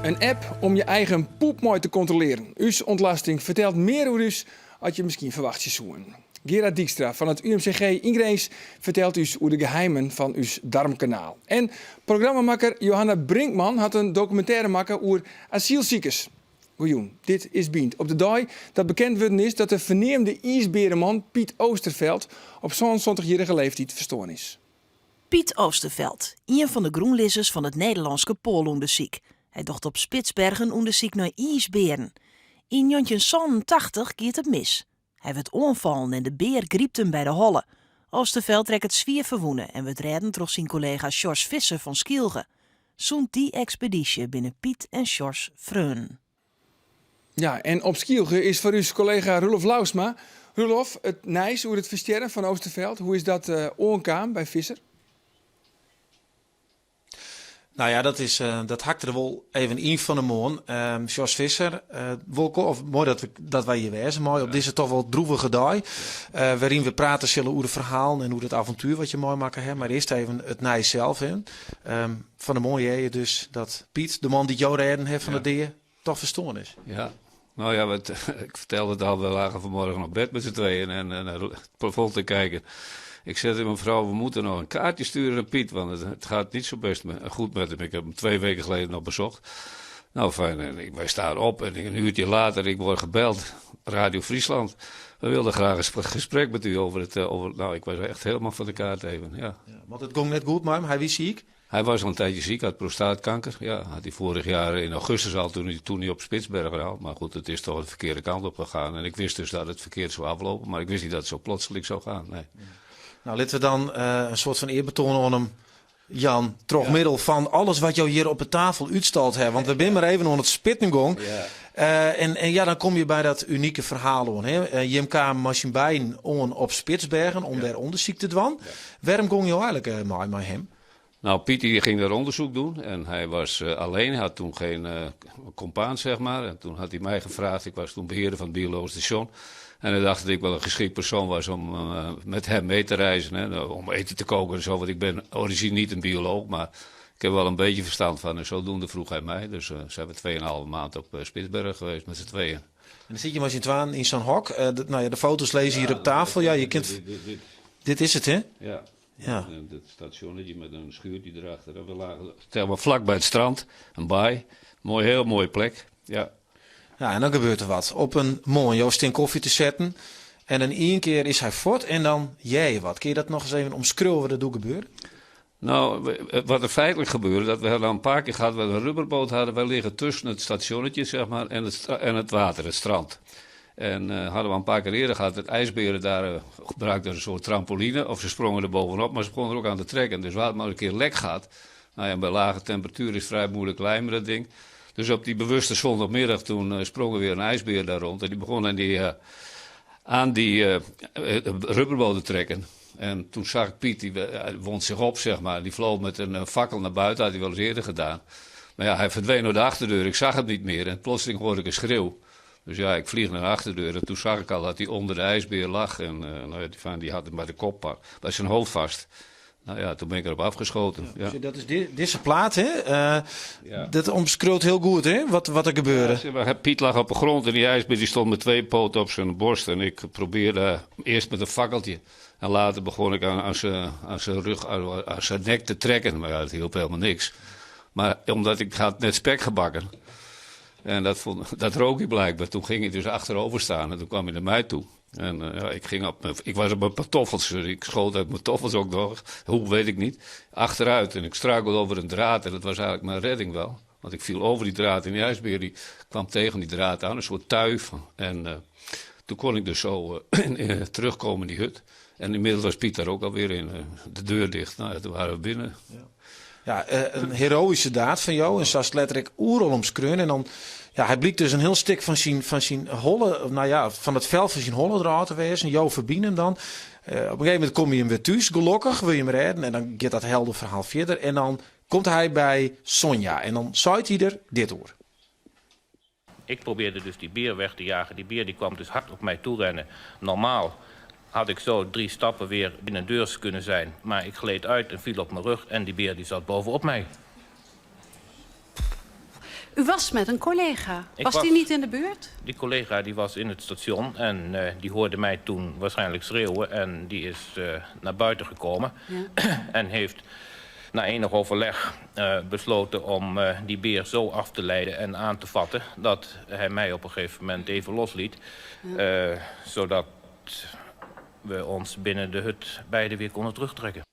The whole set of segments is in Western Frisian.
In app om je eigen poep mei te kontrolearen. Us ûntlêsting fertelt mear oer ús as je miskien ferwachtsje soenen. Gerard Dijkstra fan it UMCG yn Grins fertelt ús oer de geheimen fan ús darmkanaal. En programmamakker Johanna Brinkman hat in dokumintêre makke oer asylsikers. Goejûn, dit is Bynt op de dei dat bekend wurden is dat de ferneamde iisbeareman Piet Oosterveld op 77-jierrige leeftiid ferstoarn is. Piet Oosterveld, ien fan de grûnlizzers fan it Nederlânske poalûndersyk. Hy docht op Spitsbergen ûndersyk nei iisbearen. Yn 1987 giet it mis. Hy wurdt oanfallen en de bear grypt him by de holle. Oosterveld rekket swier ferwûne en wurdt rêden troch syn kollega Sjors Visser fan Skylge. Sûnt dy ekspedysje binne Piet en Sjors freonen. Ja, en op Skylge is foar ús kollega Roelof Lousma. Roelof, it nijs oer it ferstjerren fan Oosterveld, hoe is dat oankaam by Visser? Nou ja, dat, is, uh, dat hakte der wol even yn fan 'e moarn. Um, Sjors Visser, uh, wolkom, of moai dat, we, dat wy hjir wêze meie op dizze toch wol droevige dei. Uh, wêryn't we prate sille oer de ferhalen en oer it avontuer wat je meimakke ha. Mar earst even it nijs sels. Hè. Um, fan 'e moarn hear je dus dat Piet, de man dy't jo rêden hat fan de dea, toch ferstoarn is. Ja, nou ja, wat, ik vertelde het al, we lagen vanmorgen op bed met z'n tweeën en naar het plafond te kijken. Ik zei tegen mijn vrouw, we moeten nog een kaartje sturen naar Piet, want het gaat niet zo best met, goed met hem. Ik heb hem 2 weken geleden nog bezocht. Nou, fijn, en wij staan op en een uurtje later, ik word gebeld, Radio Friesland. We wilden graag een gesprek met u over het, over, nou, ik was echt helemaal van de kaart even, ja. Ja, want it gie net goed mei him, hy wie siik. Hij was al een tijdje ziek, had prostaatkanker. Ja, had hij vorig jaar in augustus al, toen hij op Spitsbergen al. Maar goed, het is toch de verkeerde kant op gegaan. En ik wist dus dat het verkeerd zou aflopen, maar ik wist niet dat het zo plotseling zou gaan. Nee. Nou, litte we dan in soarte fan earbetoan oan him, Jan, troch middel fan alles wat jo hjir op de tafel útstald ha. Want we binne mar even oan it spitten gong. En ja, dan komme je by dat unike ferhaal oan. Hè? Jim kamen mei syn beiden oan op Spitsbergen om dêr ûndersyk te dwaan. Wêrom gong jo eigenlik mei him? Nou, Piet die ging daar onderzoek doen en hij was alleen, hij had toen geen compaan, zeg maar. En toen had hij mij gevraagd, ik was toen beheerder van het biologisch station. En hij dacht dat ik wel een geschikt persoon was om met hem mee te reizen, hè, om eten te koken en zo. Want ik ben origine niet een bioloog, maar ik heb wel een beetje verstand van. En zodoende vroeg hij mij. Dus zijn we 2,5 maand op Spitsbergen geweest met z'n tweeën. En dan sitte je mei syn twaen yn sa'n hok. Nou ja, de foto's lizze hjir op tafel. Ja, je kent... Dit, dit. Dit is it, hè? Ja. Ja. Dat stationnetje met een schuurtje erachter. En we lagen zeg maar vlak bij het strand, een baai. Mooi, heel mooie plek. Ja. Ja, en dan gebeurt der wat. Op in moarn, jo steane kofje te setten. En in ien kear is hy fuort en dan hearre je wat. Kinne je dat nochris even omskriuwe wat der doe gebeurde? Nou, wat der feitlik gebeurde, dat we hadden al een paar keer gehad dat we een rubberboot hadden. Wij liggen tussen het stationnetje, zeg maar, en het water, het strand. En hadden we al een paar keer eerder gehad, dat ijsberen daar gebruikten een soort trampoline. Of ze sprongen er bovenop, maar ze begonnen er ook aan te trekken. Dus waar het maar een keer lek gaat, nou ja, bij lage temperatuur is het vrij moeilijk lijmen, dat ding. Dus op die bewuste zondagmiddag toen sprong er weer een ijsbeer daar rond. En die begon aan die rubberboot te trekken. En toen zag ik Piet, die wond zich op, zeg maar. Die vloog met een fakkel naar buiten, had hij wel eens eerder gedaan. Maar ja, hij verdween door de achterdeur. Ik zag het niet meer. En plotseling hoorde ik een schreeuw. Dus ja, ik vlieg naar de achterdeur. En toen zag ik al dat hij onder de ijsbeer lag. En nou ja, die had hem bij de kop, bij zijn hoofd vast. Nou ja, toen ben ik erop afgeschoten. Ja. Dus dat is dizze plaat, hè? Ja. Dat omskriuwt hiel goed, hè? Wat der gebeurde. Ja, maar Piet lag op de grond en die ijsbeer die stond met twee poten op zijn borst. En ik probeerde eerst met een fakkeltje. En later begon ik aan zijn rug, aan zijn nek te trekken. Maar ja, dat hielp helemaal niks. Maar omdat ik had net spek gebakken. En dat rook hij blijkbaar. Toen ging hij dus achterover staan en toen kwam hij naar mij toe. En ja, ik was op mijn pantoffels, dus ik schoot uit mijn toffels ook nog. Hoe, weet ik niet. Achteruit en ik struikelde over een draad en dat was eigenlijk mijn redding wel. Want ik viel over die draad en die ijsbeer die kwam tegen die draad aan, een soort tuif. En toen kon ik dus zo terugkomen in die hut. En inmiddels was Piet daar ook alweer in, de deur dicht. Nou ja, toen waren we binnen. Ja, in heroïsche daad fan jo. En sa letterlik oeral omskreaun. En dan, ja, hy blykt dus in hiel stik fan syn holle, nou ja, fan it fel fan syn holle derôf te wêzen. Jo ferbine him dan. Op in gegeven momint komme jim wer thús, gelokkich, wurde jim rêden. En dan giet dat heldeferhaal fierder. En dan komt hy by Sonja. En dan seit hy der dit oer. Ik probeerde dus die beer weg te jagen. Die beer die kwam dus hard op mij toe rennen. Normaal had ik zo drie stappen weer binnen deurs kunnen zijn. Maar ik gleed uit en viel op mijn rug en die beer die zat bovenop mij. U was met een collega. Ik Was was- die niet in de buurt? Die collega die was in het station en eh, die hoorde mij toen waarschijnlijk schreeuwen. En die is eh, naar buiten gekomen. en heeft na enig overleg eh, besloten om eh, die beer zo af te leiden en aan te vatten... dat hij mij op een gegeven moment even losliet. eh, zodat we ons binnen de hut beiden weer konden terugtrekken.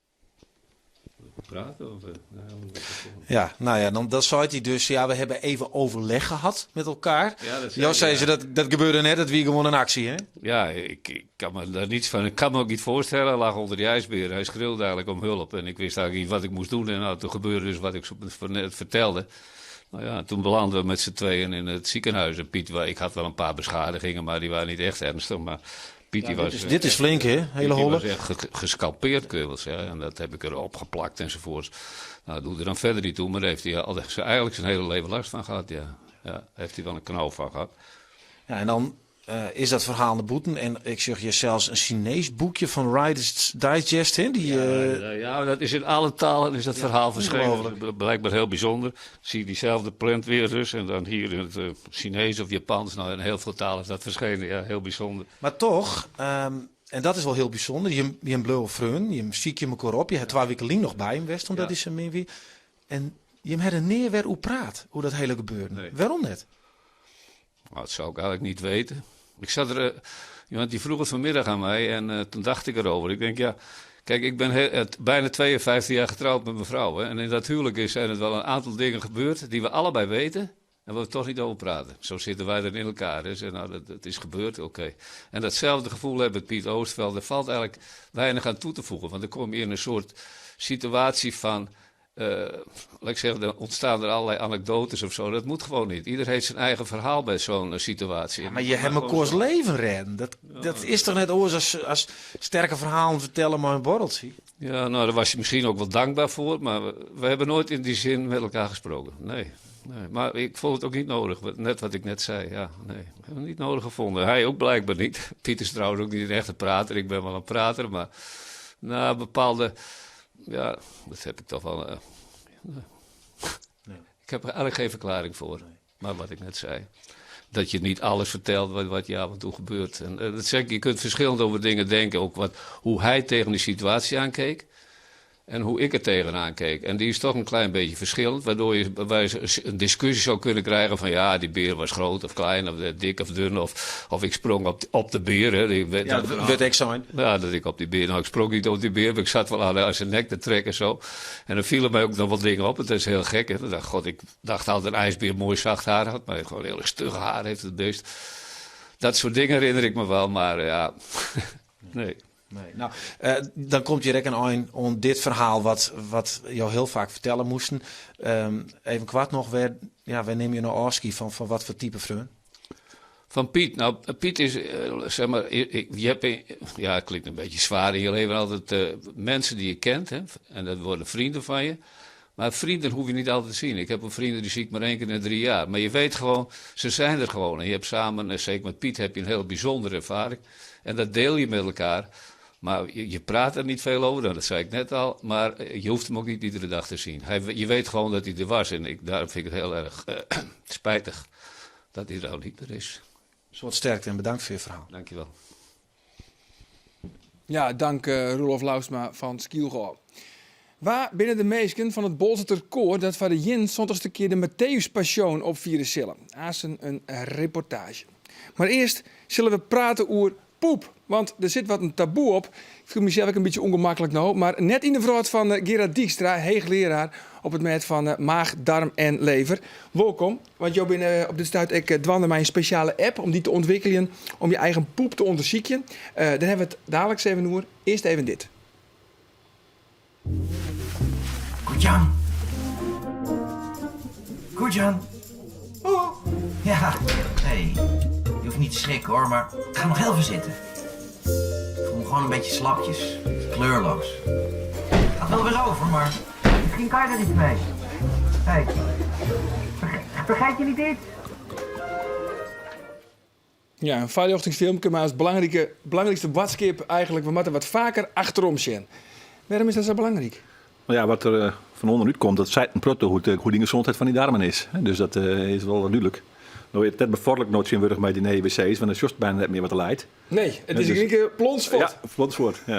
Praten? Of, eh, nou, Ja, nou ja, dan, dat zei hij dus. Ja, we hebben even overleg gehad met elkaar. Ja, dat zei Jos zei hij, ze, ja. dat, dat gebeurde net, dat wie gewoon een actie, hè? Ja, ik kan me daar niets van. Ik kan me ook niet voorstellen. Hij lag onder die ijsbeer. Hij schreeuwde eigenlijk om hulp. En ik wist eigenlijk niet wat ik moest doen. En nou, toen gebeurde dus wat ik zo net vertelde. Nou ja, toen belanden we met z'n tweeën in het ziekenhuis. En Piet, ik had wel een paar beschadigingen, maar die waren niet echt ernstig. Maar Piet die was, Dit is, dit is flink, hè? Piet, Hele die holle. was echt gescalpeerd, kun je wel zeggen. En dat heb ik erop geplakt enzovoorts. Nou, dat doet er dan verder niet toe. Maar daar heeft hij al, eigenlijk zijn hele leven last van gehad, ja. Ja, heeft hij wel een knauw van gehad. Ja, en dan eh, is dat verhaal de boeten. En ik zeg je zelfs een Chinees boekje van Riders Digest, hè? Die, Ja, ja, dat is in alle talen is dat verhaal verschenen. ongelooflijk. Dat is Blijkbaar heel bijzonder. Zie je diezelfde print weer dus. En dan hier in het Chinees of Japans. Nou, in heel veel talen is dat verschenen. Ja, heel bijzonder. Maar toch, en dat is wel heel bijzonder. Je, je een blauwe vreun, je ziek je elkaar op. Je hebt twee weken nog bij hem west, omdat Ja. is een min wie. En je hebt er neer weer hoe praat, hoe dat hele gebeurde. Nee. Waarom net? Nou, dat zou ik eigenlijk niet weten. Ik zat er, iemand die vroeg het vanmiddag aan mij en toen dacht ik erover. Ik denk, ja, kijk, ik ben bijna 52 jaar getrouwd met mijn vrouw. Hè, en in dat huwelijk zijn er wel een aantal dingen gebeurd die we allebei weten en waar we toch niet over praten. Zo zitten wij dan in elkaar. Hè. Zeg, nou, dat is gebeurd, oké. En datzelfde gevoel heb ik met Piet Oostveld. Er valt eigenlijk weinig aan toe te voegen. Want dan kom je in een soort situatie van... laat ik zeggen, dan ontstaan er allerlei anekdotes of zo. Dat moet gewoon niet. Ieder heeft zijn eigen verhaal bij zo'n situatie. Ja, maar je hebt elkaars leven redden. Dat is toch net oors als sterke verhalen vertellen maar een borreltje? Ja, nou, daar was je misschien ook wel dankbaar voor. Maar we hebben nooit in die zin met elkaar gesproken. Nee, nee. Maar ik vond het ook niet nodig. Net wat ik net zei. Ja, nee. Ik heb het niet nodig gevonden. Hij ook blijkbaar niet. Piet is trouwens ook niet een echte prater. Ik ben wel een prater, maar na bepaalde... Ja, dat heb ik toch wel... Nee. Ik heb er eigenlijk geen verklaring voor. Maar wat ik net zei. Dat je niet alles vertelt wat je af en toe gebeurt. En dat zeg ik, je kunt verschillend over dingen denken. Ook hoe hij tegen die situatie aankeek. En hoe ik er tegenaan keek. En die is toch een klein beetje verschillend. Waardoor je bij wijze een discussie zou kunnen krijgen van... ja, die beer was groot of klein of dik of dun. Of ik sprong op de beer. Hè. Die werd Ja, dat werd ik zijn. Ja, dat ik op die beer... Nou, ik sprong niet op die beer, maar ik zat wel aan zijn nek te trekken en zo. En dan vielen mij ook nog wat dingen op. Het is heel gek. Hè. Ik dacht, god, ik dacht altijd een ijsbeer mooi zacht haar had. Maar gewoon heel stug haar heeft het beest. Dat soort dingen herinner ik me wel, maar ja... nee. Nee. Nou, dan komt je rekken aan om dit verhaal wat jou heel vaak vertellen moesten. Even kwart nog, waar neem je nou afscheid van wat voor type vreun? Van Piet. Nou, Piet is, zeg maar, ik, je hebt in, ja, het klinkt een beetje zwaar in je leven altijd mensen die je kent, hè, en dat worden vrienden van je. Maar vrienden hoef je niet altijd te zien. Ik heb een vrienden die zie ik maar 1 keer in de 3 jaar. Maar je weet gewoon, ze zijn er gewoon. En je hebt samen, en zeker met Piet, heb je een heel bijzondere ervaring. En dat deel je met elkaar. Maar je praat er niet veel over, nou, dat zei ik net al. Maar je hoeft hem ook niet iedere dag te zien. Je weet gewoon dat hij er was. En daarom vind ik het heel erg spijtig dat hij er al niet meer is. Soort sterkte en bedankt voor je verhaal. Dankjewel. Ja, dank Roelof Lousma van Skylge. Waar binnen de meesken van het Bolseter koor dat van de Jin zondagste keer de Matthäus Passion op vieren zullen. Asen een reportage. Maar eerst zullen we praten over poep. Want er zit wat een taboe op. Ik voel mezelf ook een beetje ongemakkelijk nou. Maar net in de vraag van Gerard Dijkstra, hoogleraar op het gebied van maag, darm en lever. Welkom, want jou bent op dit stuit ik dwande mij een speciale app om die te ontwikkelen, om je eigen poep te onderzoeken. Dan hebben we het dadelijk even over. Eerst even dit. Koetjan. Koetjan. Oh. Ja, hey. Je hoeft niet te schrikken hoor, maar ga nog heel even zitten. Ik voel me gewoon een beetje slapjes, kleurloos. Gaat wel weer over, maar misschien kan je er iets mee. Hey, vergeet je niet iets? Ja, een verlichtingsfilmpje, maar als belangrijkste boodschap eigenlijk, we moeten wat vaker achterom zien. Waarom is dat zo belangrijk? No ja, wat der fan ûnderút komt, dat seit in protte hoe't hoe dyn gezondheid fan dy darmen is. Dus dat is wol dúdlik. No is it net befoarderlik no tsjintwurdich mei dy nije wc's, want dan sjochst bijna net mear wat der leit. Nee, it is in kear plons fuort. Ja, plons fuort. Ja.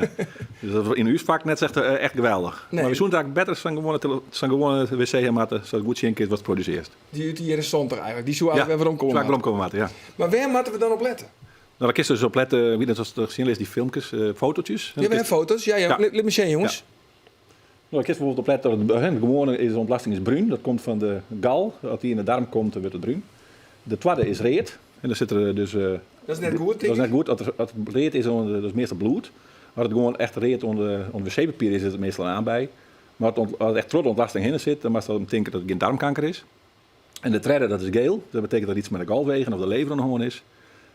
Dus dat is yn ús fak net echt, echt geweldich. Nee. Mar we soene it better sa'n gewoane, sa'n gewoane wc ha moatte, sadat goed sjen kinst watst produsearrest. Dy út de jierren 70 eigentlik, dy soe eigentlik wer weromkomme Soe weromkomme moatte, ja. Mar wêr moatte we dan op lette? No, dêr kinst dus op lette, ik wit net oftst sjen litst, dy filmkes, fotootjes. Ja, we ha foto's. Ja, ja. Ja. Lit my sjen, jonges. Ja. No, dêr kinst bijvoorbeeld op lette dat de gewoane is, de ûntlêsting is brún. Dat komt fan de gal. As dy yn de darm komt, dan wurdt it brún. De twadde is read. En dan sit der dus. Dat is net goed, Dat is net goed. As it read is, dat is meastal bloed. As it gewoan echt read oan de wc-papier is, is it meastal in aambei. Mar as it echt troch de ûntlêsting hinne sit, dan moatst derom tinke dat it gjin darmkanker is. En de tredde, dat is geel. Dat betekent dat der iets mei de galwegen of de lever oan de hân is.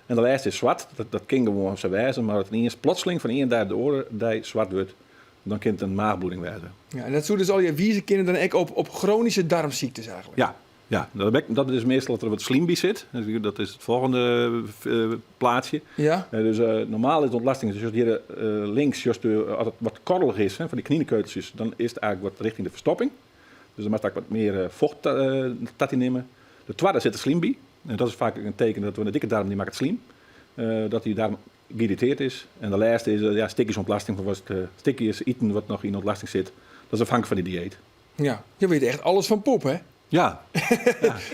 En de lêste is swart. Dat kin gewoan sa wêze, mar as it iens plotseling fan ien dei op de oare dei swart wurdt, dan kin it in maachbloeding wêze. Ja, en dat soe dus allegear wize kinne dan ek op chronische darmsyktes eigentlik? Ja, ja. Dat is meastal dat der wat slym by sit. Dat is it folgjende plaatsje. Ja. Dus normaal is de ûntlêsting, dus hjir links, sjochst as it wat korrelich is, hè, fan dy kninekeuteltsjes, dan is it eigentlik wat richting de ferstopping. Dus dan moatst ek wat mear focht ta dy nimme. De twadde sit der slym by. En dat is faak in teken dat de dikke darm dy makket slym. Dat dy darm geïrriteerd is. En de lêste is ja, stikjes ûntlêsting, fan wat stikjes iten wat noch yn de ûntlêsting sit. Dat is afhanklik fan dy dieet. Ja, je witte echt alles fan poep, hè? Ja.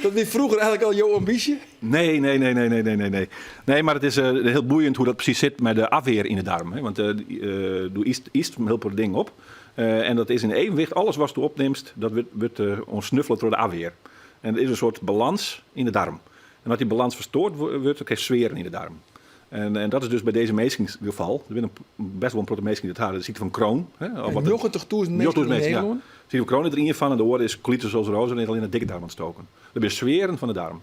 Dat wie froeger eigentlik al jo ambysje? Nee, nee, nee, nee, nee, nee, nee, nee. Nee, mar it is hiel boeiend hoe't dat presys sit mei de afweer yn de darm. Hè? Want do ytst in hiel protte dingen op. En dat is yn evenwicht, alles watst opnimst, dat wurdt oansnuffele troch de afweer. En der is in soart balans yn de darm. En as dy balans ferstoard wurdt, dan krijst sweren yn de darm. En dat is dus by dizze minsken it gefal. Der binne best wol in protte minsken dy't dat ha, de sykte fan Crohn. Hè, of wat 90.000 minsken yn Nederlân? De sykte fan Crohn is der ien fan en de oare is colitis ulcerosa, dan is allinne de dikke darm ontstoken. Dat binne sweren fan de darm.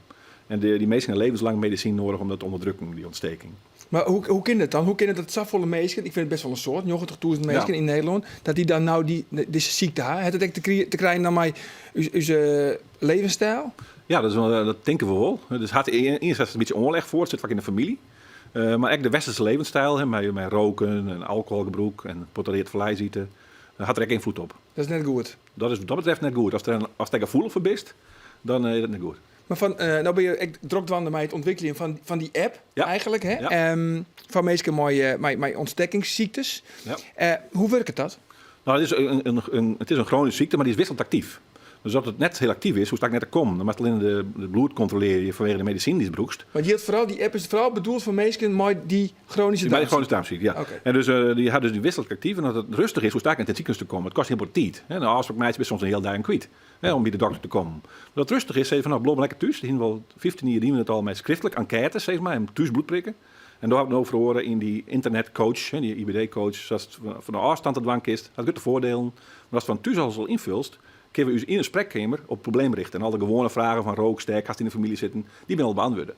En dy minsken ha levenslang medisyn noadich om dat te ûnderdrukken, dy ontsteking. Mar hoe kin dat dan? Hoe kin it dat safolle minsken, ik fyn it best wol in soad, 90.000 minsken yn Nederlân, dat dy dan no dy, dizze sykte ha? Hat it ek te krijen dan mei ús levensstyl? Ja, dat, is wel, dat tinke we wol. Dus hat iensides in bytsje oanleg foar, it sit faak yn de famylje. Mar ek de westerse levensstyl, hè, mei roken en alkoholgebrûk en protte read fleis ite, hat der ek ynfloed op. Dat is net goed? Dat is wat dat betreft net goed. Ast der gefoelich foar bist, dan is dat net goed. Mar fan, no binne jo ek drok dwaande mei it ûntwikkeljen fan dy app eigentlik, hè? Ja. Foar minsken mei ûntstekkingssyktes. Ja. Hoe wurket dat? No, it is in chronische sykte, mar dy is wisseljend aktyf. Dus as it net hiel aktyf is, hoechst ek net te kommen. Dan moatst allinne de bloed kontrolearje fanwege de medisinen dy'tst brûkst. Want jildt foaral, dy app is foaral bedoeld foar minsken mei dy chronische Mei dy chronische darmsykte, ja. Oké. En dus dy hat dus dy wisseljend aktyf en as it rêstich is, hoechst ek net yn it sikehûs te kommen. It kostet hiel protte tiid. Hè, in ôfspraak meitsje bist soms in hiele dei oan kwyt, hè, om by de dokter te kommen. Mar as it rêstich is, sizze fan no, bliuw mar lekker thús. Hiene we al 15 jier diene we it al mei skriftlik enkêtes, sis mar, en thús bloedprikke. En dêr ha we it no feroare yn dy ynternetcoach, dy IBD-coach, sadatst fan de ôfstân dat dwaan kinst. Hat grutte foardielen. Mar ast fan thús alles al ynfulst, kinne we ús yn 'e sprekkeamer op it probleem richte. En al de gewoane fragen fan rookst ek, hast yn 'e famylje sitten, dy binne al beantwurde.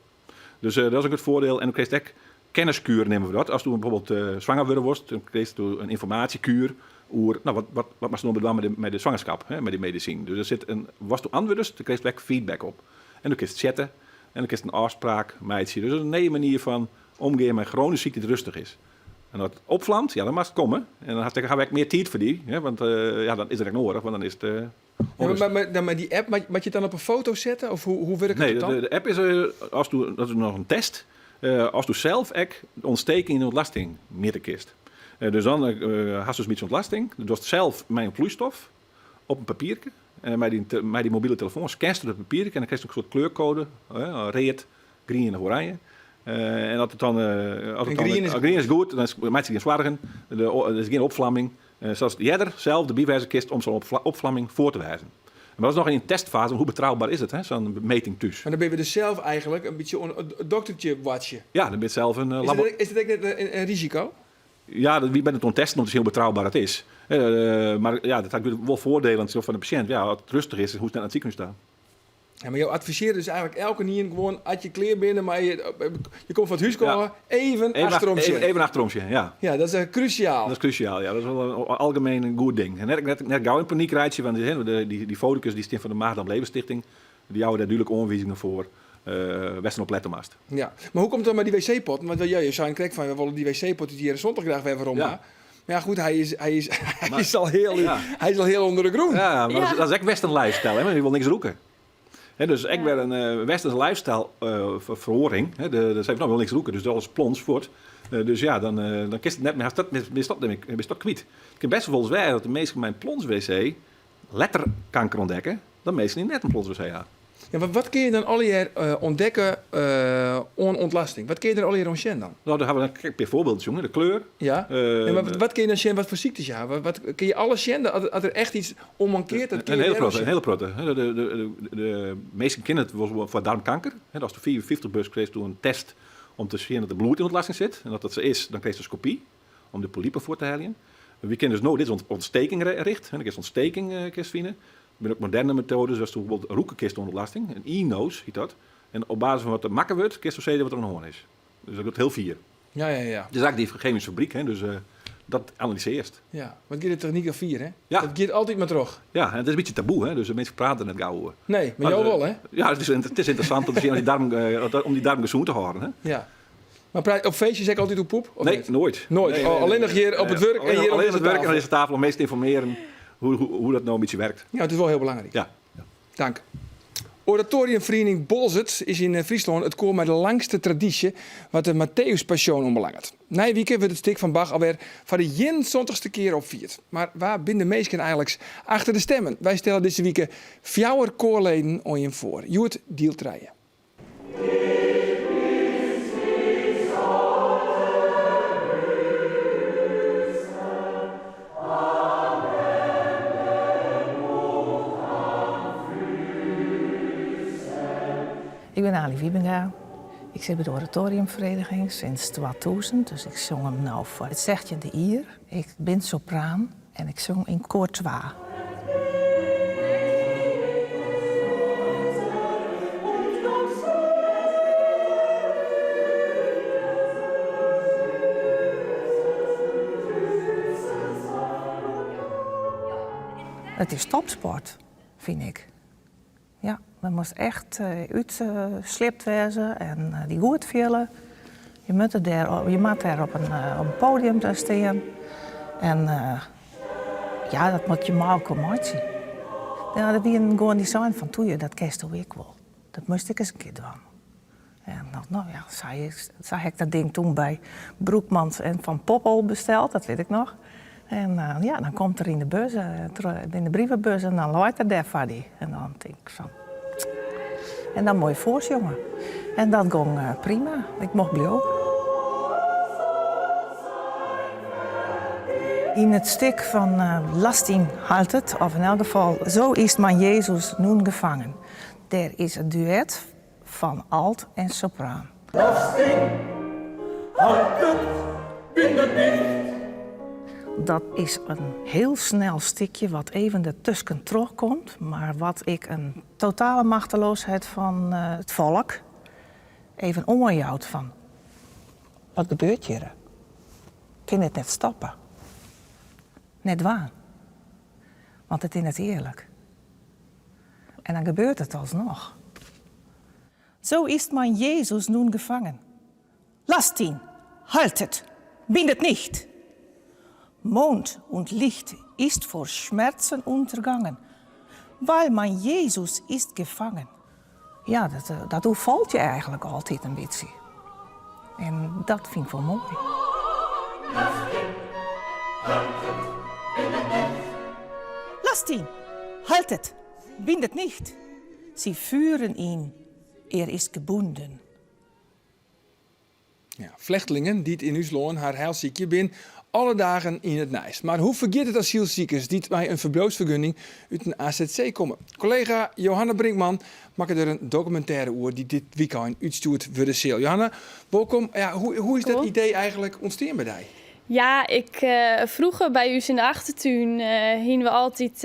Dus dat is in grut foardiel. En do krijst ek kenniskuer, neame we dat. Ast bijvoorbeeld swanger wurde wolst, dan krijst in ynformaasjekuer oer, no, wat moatst no dwaan mei de swangerskap, hè, mei dy medisinen. Dus der sit in, watsto antwurdest, dêr krijst ek feedback op. En do kinst chatte en do kinst in ôfspraak meitsje. Dus dat is in nije manier fan omgean mei chronische sykte dy't rêstich is. En as it opflamt, ja, dan moatst komme. En dan hast ek, ha we ek mear tiid foar dy, hè, want ja, dan is it ek noadich, want dan is it Ja, mar, mar, mar dy app, moat je it dan op in foto sette? Of hoe wurket Nee, it dan? de app is, ast, dat is noch in test, ast sels ek de ûntsteking yn de ûntlêsting mjitte kinst. Dus dan hast dus in bytsje ûntlêsting. Do dochst sels mei in floeistof op in papierke. En mei dyn mobile telefoan scanst dat papierke en dan krijst in soart kleurkoade, read, grien of oranje. En as it dan, as it En grien is grien is goed, dan meitsje gjin soargen, der is gjin opflamming. Sadatst earder sels derby wêze kinst om sa'n opflamming foar te wêzen. Mar dat is noch yn in testfaze, hoe betrouber is it, hè, sa'n meting thús. Mar dan binne we dus sels eigentlik in bytsje oan it doktertje boartsje. Ja, dan bist sels in labo. Is dat ek net in risiko? Ja, wy binne it oan it testen om te sjen hoe betrouber it is. Mar ja, dat hat wol foardielen foar de pasjint. Ja, as it rêstich is, hoechst net nei it sikehûs ta. Ja, mar jo advisearje dus eigentlik elkenien gewoan, as je klear binne mei je, je komme fan it húske ôf, even achterom sjen. Even achterom sjen, ja. Ja, dat is echt krúsjaal. Dat is krúsjaal, ja. Dat is wol in algemeen goed ding. En net gau yn panyk reitsje, want dy foto's dy stean fan de Maag-Darm Leverstichting. Dy jouwe dêr dúdlik oanwizingen foar wêr'tst op lette moatst. Ja, mar hoe komt it dan mei dy wc-potten? Want ja, je seinen krekt fan, we wolle dy wc-pot út de jierren 70 graach wer werom ha. Maar ja, goed, hy is, hy is, hy is al hiel, hy is al hiel ûnder de grûn. Ja, mar dat is ek western lifestyle, hè, want dy wol niks rûke. Hè, dus ek wer in eh, western lifestyle eh, feroaring. Hè, de, se no wol niks rûke, dus alles plons fuort. Eh, dus ja, dan, dan kinst it net mear, hast dat, bist dat, bist dat kwyt. It kin bêst wolris wêze dat de minsken mei in plons-wc letter kanker ûntdekke dan minsken dy't net in plons-wc ha. Ja, mar wat kinne je dan allegear ûntdekke oan ûntlêsting? Wat kinne je der allegear oan sjen dan? No, dêr hawwe we dan krekt in pear foarbylden sjoen, de kleur. Ja, nee, mar wat kinne je dan sjen wat foar syktes je hawwe? Wat, kinne je alles sjen? As der echt iets oan mankeart, dat kinne je dêr oan sjen? In hiele protte. De minsken kinne it wol foar darmkanker. Ast 55 bist, krijst in test om te sjen dat der bloed yn ûntlêsting sit. En as dat sa is, dan krijst in skopy om de polypen fuort te heljen. Wy kinne dus no, dit is ontsteking richt, dan kinst ontsteking kinst fine. Der binne ek moderne metoades wêr'tst bijvoorbeeld rûke kinst oan ûntlêsting, in e-nose hjit dat. En op basis fan wat der makke wurdt, kinst sizze wat der oan de hân is. Dus dat giet hiel fier. Ja, ja, ja. It is eigentlik dy chemyske fabryk, hè, dus dat analysearrest. Ja, want giet de technyk al fier, hè? Ja. Dat giet altyd mar troch. Ja, en it is in bytsje taboe, hè, dus de minsken prate der net gau oer. Nee, mar jo wol, hè? Ja, it is ynteressant om te sjen om dy darm gesûn te hâlden, hè. Ja. Mar praat op feestjes ek altyd oer poep? Of Nee, net? noait. Noait. Nee, Oh, nee, allinnich nee. hjir op it wurk en Allinnich hjir op allinnich dizze it wurk en tafel. op dizze tafel om minsken te ynformearjen hoe dat no in bytsje werkt. Ja, it is wol hiel belangryk. Ja. Dank. Oratoriumferiening Boalsert is yn Fryslân it koar mei de langste tradysje wat de Matthäus Passion oanbelanget. Nije wike wurdt it stik fan Bach alwer foar de ienensântichste kear opfierd. Mar wa binne de minsken eigenliks achter de stemmen? Wy stelle dizze wike fjouwer koarleden oan jim foar. Hjoed diel trije. Ik bin Aly Wiebenga. Ik sit by de Oratoriumvereniging sinds 2000, dus ik sjong him no foar it sechtjinde jier. Ik bin sopraan en ik sjong yn koar twa. It is topsport, fyn ik. Ja, men moast echt útsliept wêze en dy goed fiele. Je moatte dêr, je moat dêr op in, op in podium stean. En ja, dat moat je mei elkoar meitsje. Ja, der wienen gewoan dy seinen fan Toeje, dat kinsto ek wol. Dat moatst ek ris in kear dwaan. En dan, no ja, sa ha ik dat ding toen by Broekmans en Van Poppel besteld, dat wit ik noch. En ja, dan komt er yn de bus, yn de brievebus en dan leit er dêr foar dy. En dan tink ik fan, en dan moat je foarsjonge. En dat gong prima, ik mocht bliuwe. Yn it stik fan Lasst ihn, haltet, of yn elk gefal Zo ist mein Jesus nun gefangen, dêr is it duet fan alt en sopraan. Lasst ihn, haltet, bindet nicht. Dat is in hiel snel stikje wat even der tuskentroch komt, mar wat ek in totale machteloosheid fan it folk even oanjout fan wat gebeurt hjir? Kin dit net stoppe? Net dwaan. Want it is net earlik. En dan gebeurt it alsnoch. Zo ist mein Jesus nun gefangen. Lasst ihn, haltet, bindet nicht! Mond und Licht ist vor Schmerzen untergangen, weil mein Jesus ist gefangen. Ja, dat oerfalt je eigenlik altyd in bytsje. En dat fyn ik wol moai. Lasst ihn, haltet, bindet nicht! Sie führen ihn, er ist gebunden. Ja, flechtlingen dy't yn ús lân har heil sykje bin alle dagen yn it nijs. Mar hoe fergiet it asylsikers dy't mei in ferbliuwsfergunning út in AZC komme? Kollega Johanna Brinkman makke der in dokumintêre oer dy't dit wykein útstjoerd wurde sil. Johanna, wolkom. Ja, hoe is dat idee eigenlik ûntstien by dy? Ja, ik, froeger by ús yn de achtertún hiene we altyd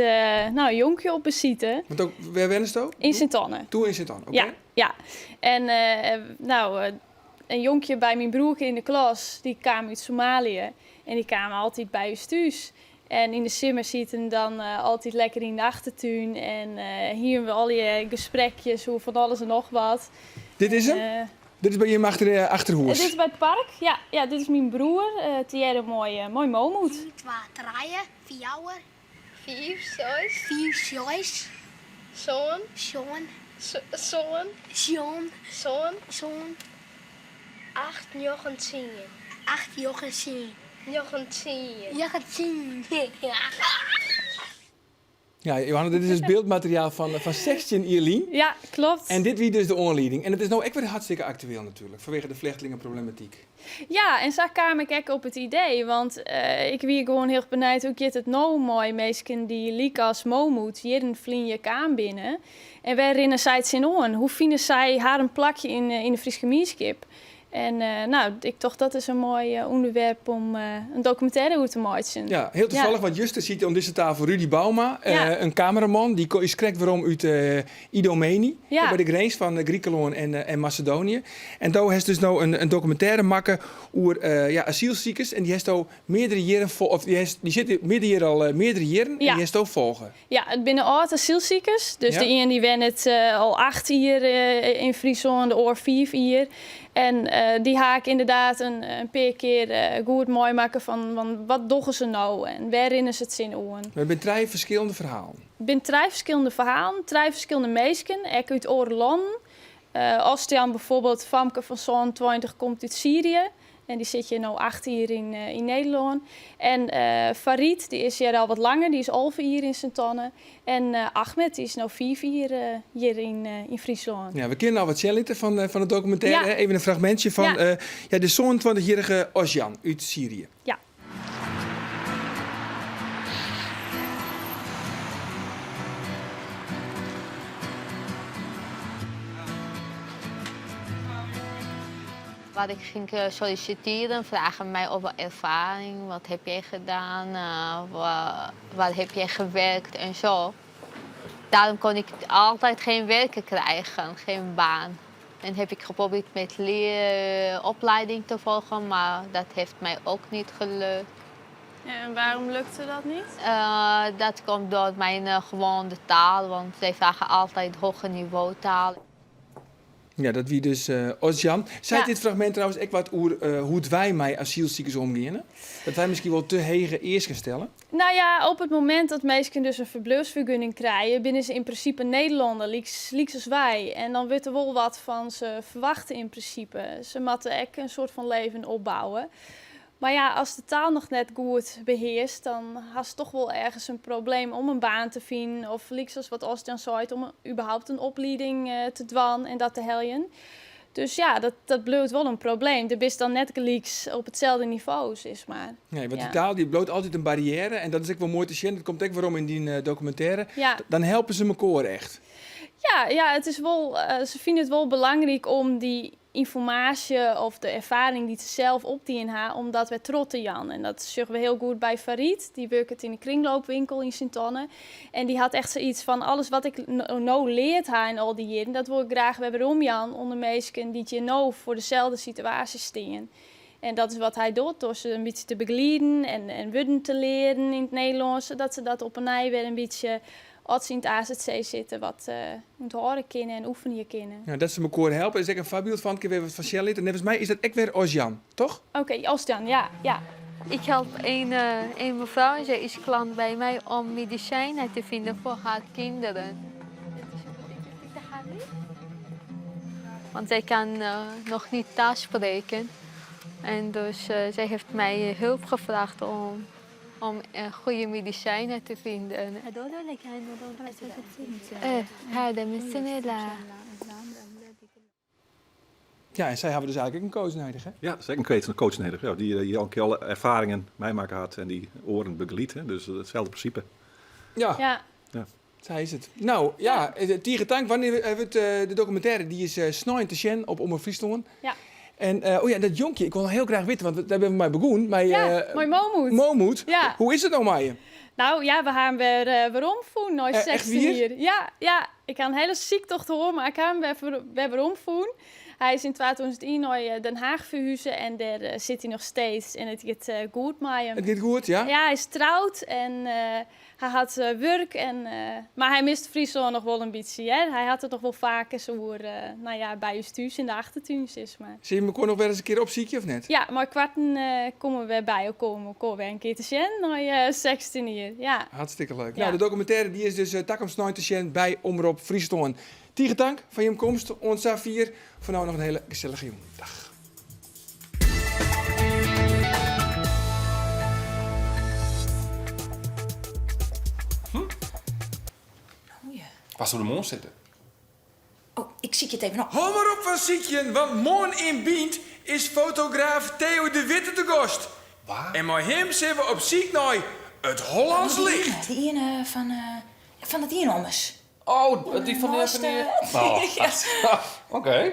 nou, in jonkje op besite. Want ook, wêr wennesto? Yn Sint-Anne. Doe yn Sint-Anne, oké. Ja, ja. En nou, in jonkje by myn broerke yn de klas, dy kaam út Somalië. En dy kaam altyd by ús thús. En yn de simmer sieten dan altyd lekker yn de achtertún. En hiene we allegear gesprekjes oer fan alles en noch wat. Dit is him? Dit is by jim achter, eh, achterhûs. Dit is by it park, ja. Ja, dit is myn broer, uh, tegearre mei, mei Momoed. 1, 2, 3, 4, 5, 6, 5, 6, 7, 7, 7, 7, 7, 7, 8, 9, 10. 8, 9, 10. 9, 10. 9, 10. Ja, Johanna, dit is dus byldmateriaal fan 16 jier lyn. Ja, kloppet. En dit wie dus de oanlieding. En it is no ek wer hartstikke aktueel natuerlik, fanwege de flechtlingeproblematyk. Ja, en sa kaam ik ek op it idee, want eh, ik wie gewoan hiel benijd hoe giet it no mei minsken dy't lykas Momoed jierren ferlyn hjir kaam binne en wêr rinne sy tsjinoan? Hoe fine sy harren plakje yn, yn de Fryske mienskip? En eh, nou, ik tocht dat is in moai eh, ûnderwerp om eh, in dokumintêre oer te meitsjen. Ja, hiel tafallich, want juster siet oan dizze tafel Rudy Bauma, in kameraman. Dy is krekt werom út Idomeni, by de grins fan Grikelân en Macedonië. En do hast dus no in dokumintêre makke oer ja, asylsikers. En dy hasto meardere jierren of dy, hast, dy sit meardere jierren al meardere jierren en dy hasto folge. Ja, it binne âld asylsikers. Dus de ien dy wennet al 8 jier yn Fryslân, de oar 5 jier. En dy ha ik ynderdaad in pear kear goed meimakke fan wat dogge se no en wêr rinne se tsjinoan. It binne trije ferskillende ferhalen. It binne trije ferskillende ferhalen, trije ferskillende minsken, ek út oare lannen. Ostjan bijvoorbeeld, famke fan 27, komt út Syrië. En dy sit hjir no 8 jier yn, yn Nederlân. En Farid, dy is hjir al wat langer, dy is 11 jier yn Sint-Anne. En Ahmed, dy is no 5 jier hjir yn, yn Fryslân. Ja, we kinne al wat sjen litte fan, fan de dokumintêre. Even in fragmintsje fan ja, de 27-jierrige Osjan út Syrië. Ja. Waar ik ging solliciteren, vragen mij over ervaring. Wat heb jij gedaan? Waar, waar heb jij gewerkt en zo. Daarom kon ik altijd geen werken krijgen, geen baan. En heb ik geprobeerd met leeropleiding te volgen, maar dat heeft mij ook niet gelukt. En waarom lukte dat niet? Dat komt door mijn gewone taal, want zij vragen altijd hoger niveau taal. Ja, dat wie dus uh, Osjan. Seit dit fragmint trouwens ek wat oer uh, hoe't wy mei asylsikers omgeane? Dat wy miskien wol te hege easken stelle? Nou ja, op it momint dat minsken dus in ferbliuwsfergunning krije, binne se yn prinsipe Nederlanner, lyks, lyks as wy. En dan wurdt der wol wat fan se ferwachte yn prinsipe. Se moatte ek in soart fan leven opbouwe. Mar ja, ast de taal noch net goed behearst, dan hast toch wol ergens in probleem om in baan te finen. Of lyks as wat Osjan seit, om überhaupt in oplieding te dwaan en dat te heljen. Dus ja, dat bliuwt wol in probleem. Do bist dan net gelyks op itselde nivo, sis mar. Nee, want dy taal dy bliuwt altyd in barriêre. En dat is ek wol moai te sjen. Dat komt ek werom yn dyn dokumintêre. Dan helpe se mekoar echt. Ja, it is wol, se fine it wol belangryk om dy ynformaasje of de erfaring dy't se sels opdien ha, om dat wer troch te jaan. En dat sjogge we hiel goed by Farid, dy wurket yn de kringloopwinkel yn Sint-Anne. En dy hat echt sayts fan alles wat ik no leard ha yn al dy jierren, dat wol ik graach wer werom jaan oan de minsken dy't hjir no foar deselde situaasje stean. En dat is wat hy docht, troch se in bytsje te begelieden en wurden te learen yn it Nederlânsk, sadat se dat op 'e nij wer in bytsje, as se yn it AZC sitte, wat ûnthâlde kinne en oefenje kinne. Ja, dat se mekoar helpe is ek in foarbyld fan, kin wer wat fan sjen litte. Neffens my is dat ek wer Osjan, toch? Oké, Osjan, ja, ja. Ik help een mevrouw en zij is klant bij mij om medicijnen te vinden voor haar kinderen. Want zij kan nog niet taal spreken. En dus zij heeft mij hulp gevraagd om goede medicijnen te vinden. Ja, en sy hawwe dus eigentlik ek in coach nedich, hè? Ja, se ek in coach nedich. Ja, dy't al in kear alle erfaringen meimakke hat en dy oaren begeliedt. Hè? Dus itselde prinsipe. Ja. Ja. Sa is it. No, ja, tige tank. Wannear wurdt de dokumintêre, dy is snein te sjen op Omrop Fryslân. Ja. En oh ja, dat jonkje, ik wol hiel graach witte, want dêr binne we mei begûn. Mei, Ja, mei Momoed. Momoed. Ja. Hoe is it no mei him? Nou ja, we ha him wer weromfûn nei Echt 16 wier? jier. Ja, ja, ik ha in hiele syktocht hân, mar ik ha him wer weromfûn. Hy is yn 2001 nei Den Haag ferhuze en dêr sit hy noch steeds. En it giet goed mei him. It giet goed, ja? Ja, hy is troud en hy hat wurk. En, mar hy mist Fryslân noch wol in bytsje, hear. Hy hat it noch wol faker oer, no ja, by ús thús yn de achtertún, sis mar. Sille jim elkoar noch wer ris in kear opsykje of net? Ja, mei koarten komme we wer by elkoar om elkoar wer in kear te sjen nei 16 jier. Ja. Hartstikke leuk. Ja. Nou, de dokumintêre dy is dus takom snein te sjen by Omrop Fryslân. Tige tank foar jim komst oant safier. Foar no noch in hiele gesellige jûn. Dag. Wa soe der moarn sitte? Oh, ik sykje it even op. Hâld mar op fan sykjen, want moarn yn Bynt is fotograaf Theo de Witte te gast. Wa? En mei him sille we op syk nei it Hollands Licht. Dy iene fan, fan dat iene ommers. Oh, dy fan de... Ja. Oké.